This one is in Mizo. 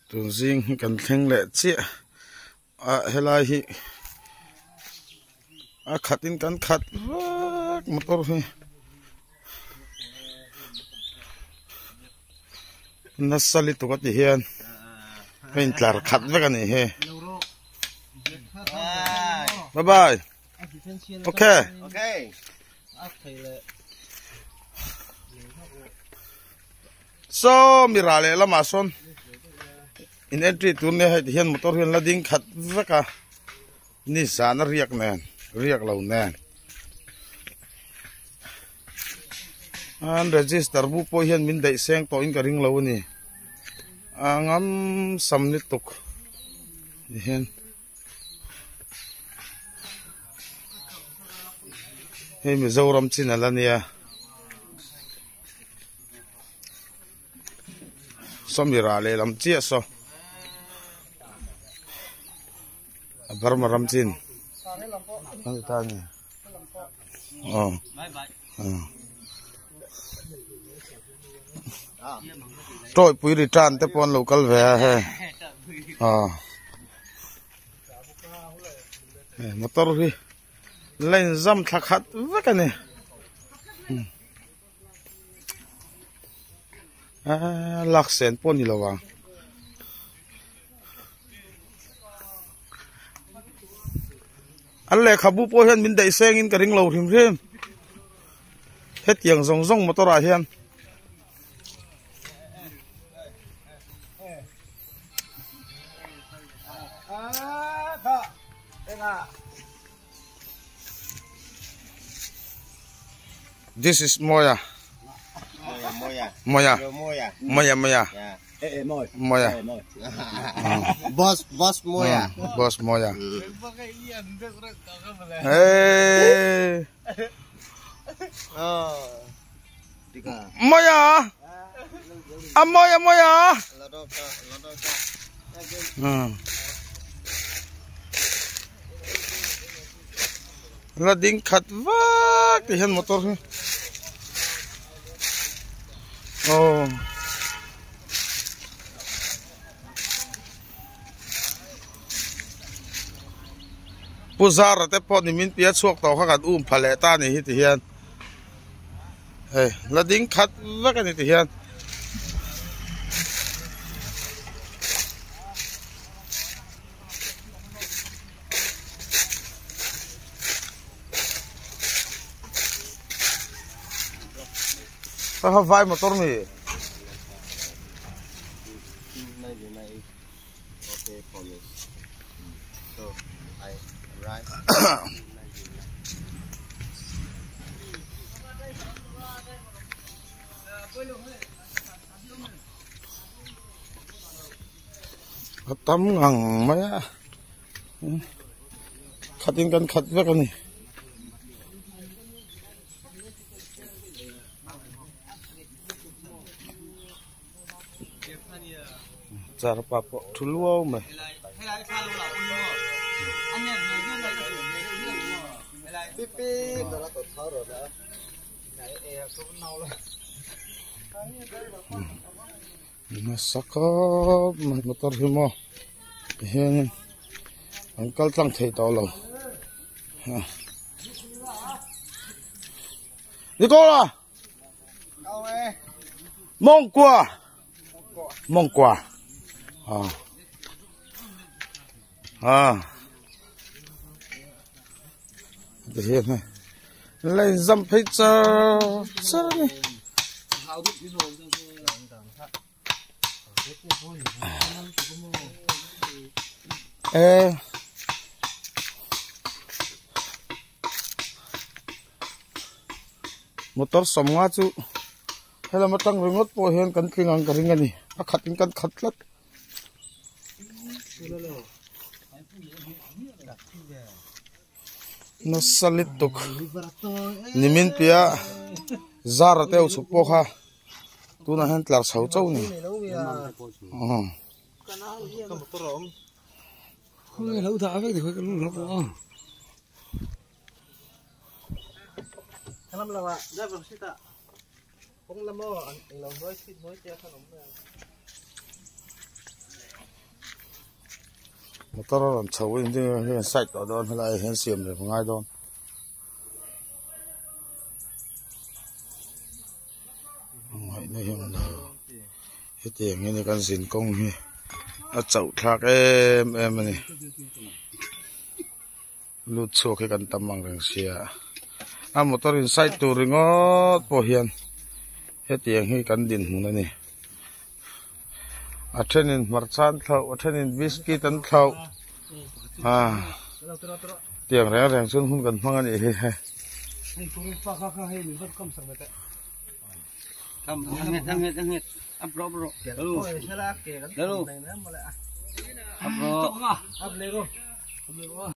Tun zing hi kan thleng leh chiah a helai hi a khat in kan khat vek motor hi nasa lutuk a ti hian a in tlar khat vek a nih hi bye bye okay Saw mi rah leh lamah sawn in entry tur nia hei ti hian motor hian la ding khat vek a ni zan a riak nen riak lo nen an register bu pawh hian min daih seng tawh in ka ring lo a ni a ngam sam lutuk ti hian hei Mizoram chin a la nia. Sawmi rah leh lam chiah saw a Burma ram chin ani ta ni aw tawipui return te pawh an lo kal ve a hei aw motor hi la inzam thla khat vek a ni. Aaa lak sen pawh a ni lo ang. An lehkhabu pawh hian min daih sengin ka ring lo hrim hrim. Hetiang zawng zawng motor ah hian. This is Moya. Moya. Moya. Moya. Moya Moya. Eh, eh, Moy. Moya. Eh, Moy. Boss, boss Moya. Boss Moya. Hey. Oh. Moya. A Moya Moya. La ding khat vak ti hian motor hi aw Pu Zara te pawh ni min tia chhuak tawh kha kan um pha leh ta a ni hi ti hian hei la ding khat vek a ni ti hian. Kha vai motor mi. A tam ngang mai a khatin kan khat vek a ni. Char pa pawh thu luau mai. Nasa khawp mai motor hi maw tihianin an kal tlang thei tawh lo Nicola Mawngkua Mawngkua ah ah tihian hei la inzam phei char char a ni. E motor sawmnga chu helam atang ringawt pawh hian kan tling ang ka ring a ni a khat in kan khat tlat. Nasa lutuk nimin piah zar a teuh chhuk pawh kha tunah hian tlar chho chauh a ni. Motor a rawn chho a side tawh dawn helai ah hian siam reng a ngai dawn. Ngaihna hi a awm lo hetiang hian kan zin kawng hi a chauh thlak em em a ni lut chhuak hi kan tam ang reng sia a motor in side tur ringawt pawh hian hetiang hi kan dinhmun a ni a thenin hmarcha an thlauh a thenin biscuit an thlauh ah tiang reng reng chuan hun kan hmang a nih hi hei.